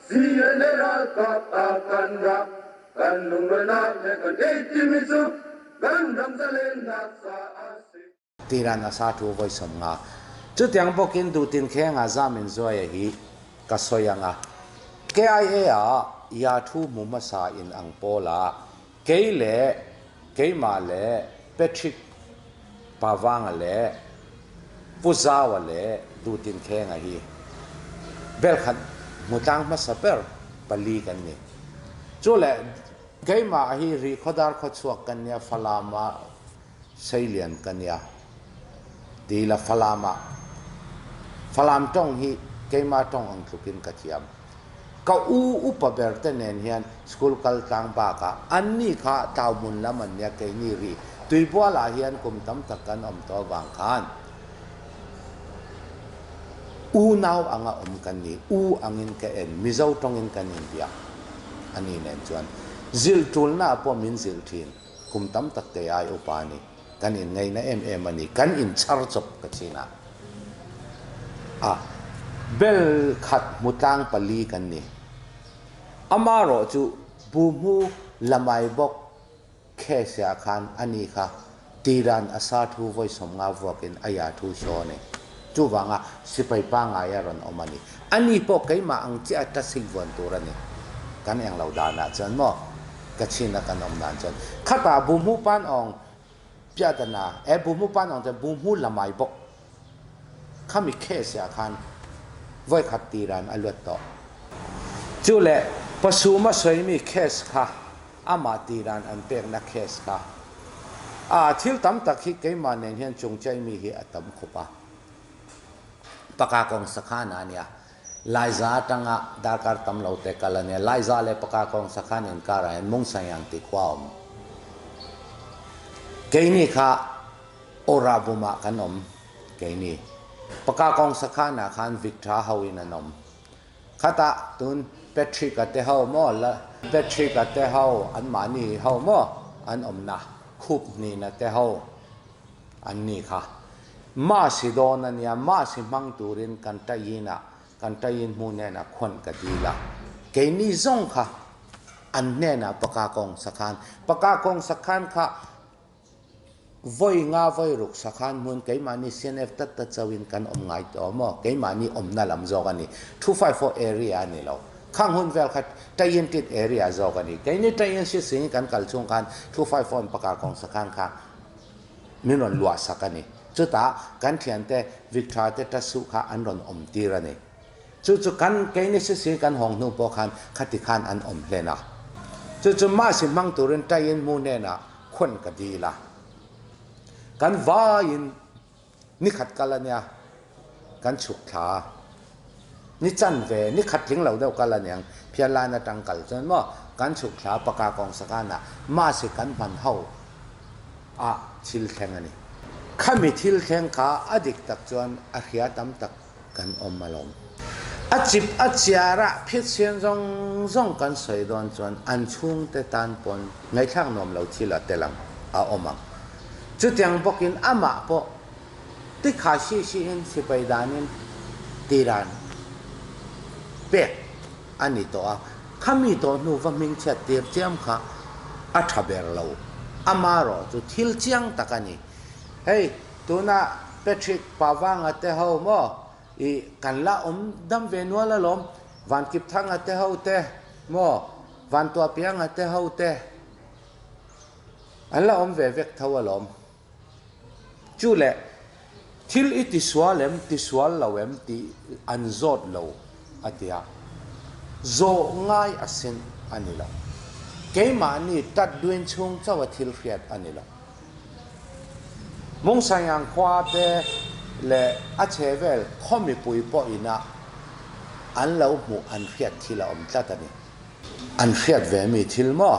CNA ralkap a kan rak kan lungrualnak he kan ei timi cu kan ram zalennak caah si. Tiran a sa thu voi som nga. Chutiang bawkin dutin kheng ah zamin zuai hi ka soi anga. KIA ah ya thu mu hmasa in ang pawl ah kei le keimah le Patrick Pavanga le Pu Zaua le Dutin Khenga hi belkhat hmutlang hmasa ber pali kan ni. Cu le keimah hi Rihkhawdar khuachuak kan nia Falam ah Seilian kan nia. Ti la Falam ah Falam tong hi keimah tong ang tlukin ka thiam. Ka u upa ber te nen hian school kal tlang bakah anni kha tlauhmun lam an nia keini rih. Tuibual ah hian kum tam tak kan awm tawh avang khan unau anga awm kan ni. U angin ka en, Mizo tawngin kan inbiak ani nen chuan zilh tulna ah pawh min zilh thin. Kum tam tak te ai upa a ni. Kan inngaihna em em a ni. Kan inchhar chawp ka chin a. A bel khat hmutlang pali kan ni. Amarawh chu Buhmu lamai bawk case ah khan ani kha tiran a sa thu vawi 50 vuakin a ya thu show a ni. Chuvanga sipai pangngai a rawn awm a ni. Ani pawh keimah ang chiah a tasik vuan tur a ni. Kan englo danah chuan maw ka chin a kan awm dan chuan khatah Buhmu pan awng piahdana e Buhmu pan awng chuan Buhmu lamai bawk khami case ah khan voikhat tiran a luat tawh. Cu le pasum a soimi case kha amah tiran an peknak case kha a thil tam tak hi keimah nen hian cungcaimi hi a tam khup a. Paka kong sakhan ah nia Laiza tangah darkar tam lo te kal ania Laiza le paka kong sakhan inkar ah hin Mungsayang ti khua um. Keini kha Orabum ah kan um keini. Paka kong sakhan ah khan Victor ho in an um. Khatah tun Patrick a te ho maw Patrick a te ho an mahni ho maw an umna khup hnin a te ho an ni kha. Mah si dawn ania mah si hmang turin kan tayin ah kan tayin hmu hnenah khuanh ka dil a. Keini zong kha an hnenah paka kong sakhan paka kong sakhan kha Voi nga voi ruk sakhan hmun keimah nih CNF tattatco in kan um ngai to maw keimah nih umna lam zawk ani 254 area ani lo khang hun vel kha tayin tit area zawk ani keini tayin si sing kan kal chung khan 254 paka kong sakhan kha min ron luah sak ani chuta kan thian te Victor te tasu kha an ron om tir ani Cu cu kan keini sisi kan hong hnu pawh khan khati khan an um hlen a. Cucu mah si hmang turin ṭai in mu hnenah khon ka dil a. Kan vai in nikhat kal ania kan chuk thla. Ni can ve nikhat tling lo deuh kal aniang phiarlan atang kal cun maw kan chuk thla paka kong sakan ah mah si kan hman ho ah thil thleng ani. Khami thil thleng kha a dik tak chuan a hria tam tak kan um alawm. A cip a ciar ah phitsian zongzong kan soi dawn cun an chungte tan pawn ngaihthlak nuam lo thil a tel ang a um ang. Cutiang bawk in amah pawh tikha sisi in sipai dan in tiran pek an i tuah a. Khami tawh hnu va hmingchiat tir ciam kha a ṭha ber lo. Amah rawh cu thil chiang tak a ni. Hei tunah Patrick Pavanga te ho maw i kan la um dam ve nual alawm Vankip Thanga te ho te maw Vantuapianga te ho te an la awm ve vek tho alawm. Chu le thil i tisual em tisual lo em tih an zawt lo a ti a, zawh ngai asin a ni lo. Keimahni tat duin chhung chauh a thil hriat a ni lo. Mungsayang khua te leh a chhevel khaw mipui pawh ina an lo hmuh an hriat thil a awm tlat a ni. An hriat ve mi thil maw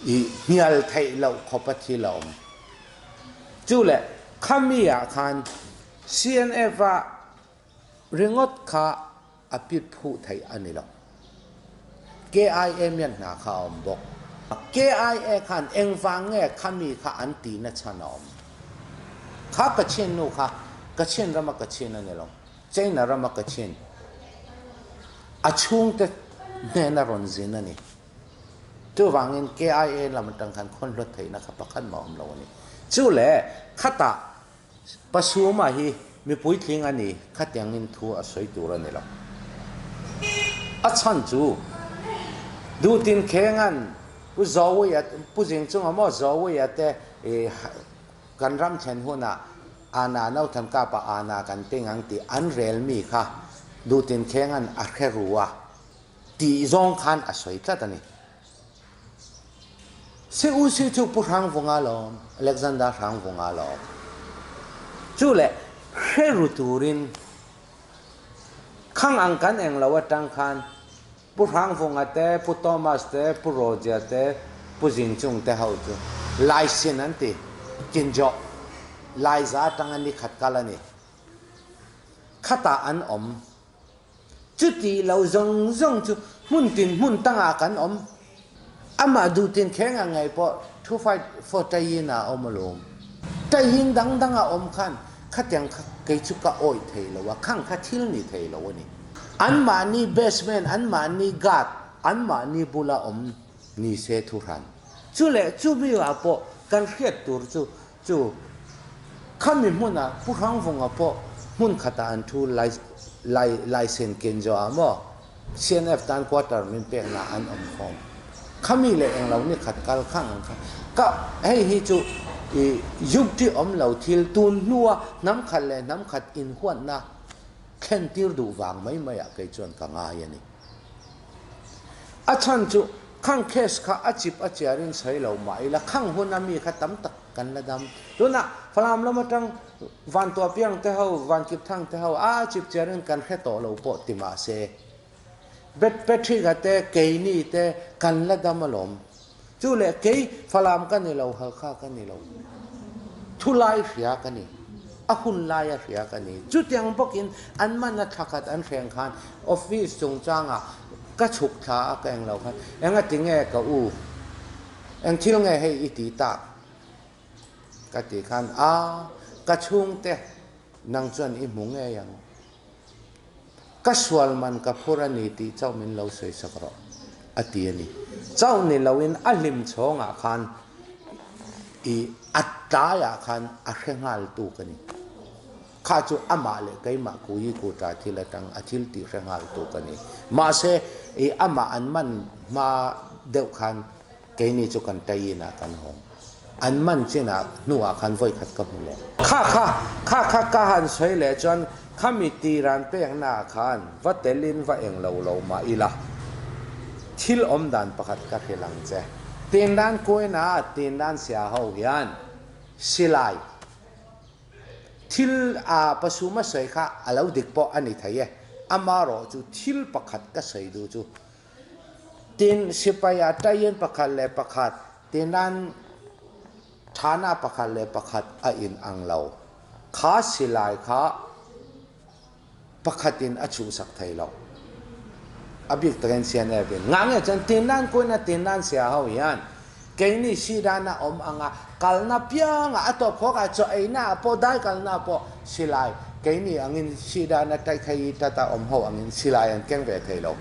i hnial theih loh khawpa thil a awm. Chu leh khami ah khan CNF ah ringawt kha a pit phuh theih a ni lo. KIA mian hna kha a awm bawk. KIA khan engvang nge khami kha an ti na chhan a awm. Kha Kachin nu kha Kachin rama Kachin a ni lo. China ram a Kachin a chungte hnen a rawn zin a ni. Chuvangin KIA lam atang khan khawnhluat theihna kha pakhat mah a awm lo a ni. Chu le khatah Pasuma hi mi puitling a ni khatiangin thu a sawi tur a ni lo. A chhan chu Duhtin Khengan Pu Zawia, Pu Zingchunga maw Zawia te kan ram thlen hunah Ana Nothan Kapa Ana kan peng ang tih an relmi kha Duhtin Khengan a hre ru a tih zawng khan a sawi tlat a ni. CUC cu Pu Hrangvunga lawm, Alexander Hrangvunga lawm. Cu le hre ru turin khang ang kan eng lo atang khan Pu Hrangvunga te, Pu Thomas te, Pu Roger te, Pu Zingcung te ho cu Laisin an ti. Kinjawh Laiza atang an ni khat kal ani. Khatah an om. Cuti lo zongzong cu hmuntin hmun tangah kan um. Amah duhtin kheng a ngei poh thu fight for ṭayin ah a um alawm. Ṭayin dangdang a um khan khatiang kha kei cu ka awih thei lo a, khang kha thil ni thei lo a ni. Anmah nih basement, anmah nih guard, anmah nih bula um ni se thuhran. Cu le cumi ah pawh kan hriat tur cu Cu khami hmun ah Pu Hrang Vung ah pawh hmunkhat ah an ṭhu lai laisen kenzaw ah maw CNF tan quarter min peknak an um khawm. Khami le englo ni khat kal khang an kha. Ka hei hi cu i yukti om lo thil tun hnu ah hnam khat le hnam khat in huatnak thlen tir duh vang mai mai ah kei chuan ka ngai ani. A chan cu khang case kha a chip a chiar in soi lo mah ila khang hun a mi kha tam tak kan la dam. Tunah Falam lam atang van tua piang te ho van kip thang te ho a chip chiar in kan hre tawh lo pawh ti mah se. Bet Patrick a te keini te kan la dam alawm. Cu le kei Falam kan ni lo Halkha kan ni lo. Thulai hria kan ni. A hun lai a hria kan ni. Chutiang bawkin an man a thlakhat an hreng khan office chungchang ah ka chuk thla a ka eng lo khan enga tinge ka u eng thil nge hei i ti tak ka ti khan a ka chhungte nang chuan i hmu ngei ang ka sual man ka phur a ni tih chauh min lo sawi sak rawh a ti a ni chauh ni loin a hlim chhawng ah khan i a tlai ah khan a hre nghal tu ka ni. Kha cu amah le keimah ku i kuṭa thil a ṭang, a thil ti hre hngaltu ka ni. Mahse, i amah an man hma deuh khan keini cu kan ṭai inn ah kan hong. An man cin ah hnu ah khan voikhat ka hmu leng. Kha kha kha kha ka han soi le cun khami tiran peknak khan va tel in va eng lo lo mah ila thil um dan pakhat ka hrilh ang che. Tindan kuina tindan sia ho hian silai Thil aa pasum a soi kha a lo dik pawh an i thei e. Amarawh cu thil pakhat ka soi duh cu tin sipai ah ṭayin pakhat le pakhat tinan ṭhana pakhat le pakhat a in ang lo. Kha silai kha pakhat in a chuhsak thei lo. A bik takin CNF in ngange cun tindan kuin a tindan sia ho hian keini sidan a om anga kalna pianga a top khok a cho eina po dai kalna po silai keini angin sidan a tai khai tata om ho angin silai an keng ve thei lo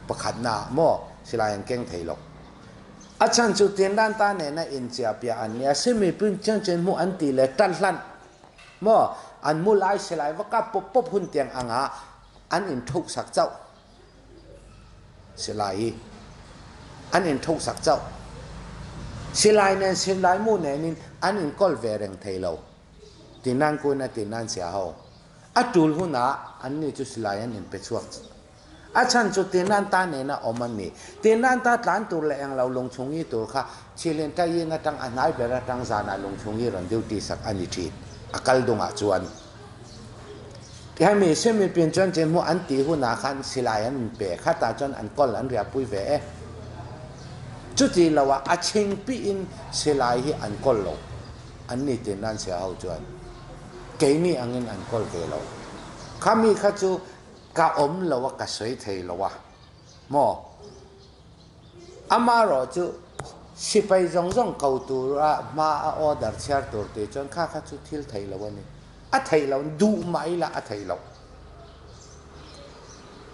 pakhat na mo silai an keng thei lo a chan chu tindan ta ne na in chia pia an nia simi pun chen chen mu an ti le tan hlan Maw an mu lai silai va kap pop pop hun tiang anga an in thuk sak chauh silai hi an in thuk sak chauh silai nen silai mu nen in an in kol ve reng thei lo tinan kun a tinan sia ho a tul hunah an ni chu silai an in pe chuak A chan cu tinan ta nen a um an ni. Tinan ta tlan tur le englo lungchung i tur kha Chilin ṭayin aṭang a hnai ber aṭang zan ah lungchung i rawn duty sak an i ṭhit. A kal dung ah cuan. Hemi simi pin cun cin mu an ti hun ah khan silai an in pe. Khat ah cun an kol an riahpui ve e. Cuti lo ah a chingpi in silai hi an kol lo. An ni tinan sia ho cuan. Kei nih angin an kol ve lo. Khami kha cu Ka um lo a ka soi thei lo a maw? Amah rawh cu sipai zongzong ko tur ah hma a order chiar tur ti cun kha kha cu thil thei lo ani. A thei lo duh mah ila a thei lo.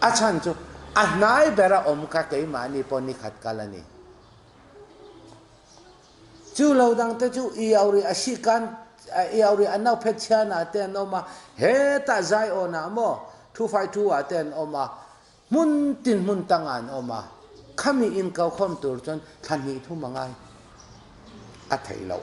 A chan chu a hnai ber a om kha keimah ni pawh ni khat kal ani. Cu lo dang te cu i auri a si kan i auri an nau phet chia na te an om a he ta zai o na mo 252 ah te an om a hmun tin hmun tang an om a khami in ko khom tur cun thla hnih thum a ngai a thei lo.